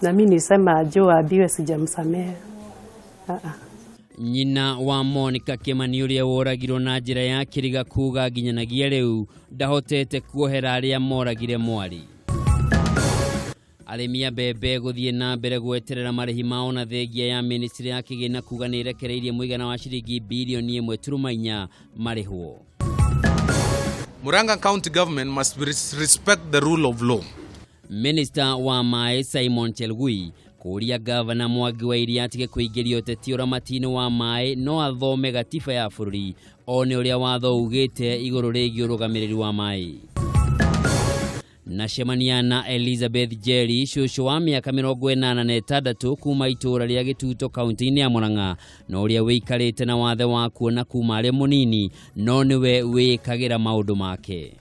Na mi nisema juu aambiwe sijamsamehe. Ah, ah. Nyina wa Monica Kimani ũrĩa woragirwo na njĩra ya kĩriga kuga nginyanagia rĩu ndahotete kuohera arĩa moragire mwarĩ. Arĩmi a mbembe gũthiĩ na mbere gweterera marĩhi mao na thengia ya ministry ya kĩgĩna kuga nĩ ĩrekereirie mũigana wa ciringi birioni 1.4 marĩhwo. Murang'a County Government must respect the rule of law. Minista wa maĩ Simon Chelugui kũũria gavana Mwangi wa Iria atige kũingĩria ũteti ũramati-inĩ wa maĩ no athome gatiba ya bũrũri one ũrĩa watho ugĩte igũrũ rĩgiĩ ũrũgamĩrĩri wa maĩ. Na cemania na Elizabeth Jerry, cũcũ wa mĩaka 86 kuma itũũra rĩa Gĩtuto kaunti-inĩ ya Murang'a, na ũrĩa wĩikarĩte na wathe wa kuona kuma arĩ mũnini, no nĩwe wĩĩkagĩra maũndũ make.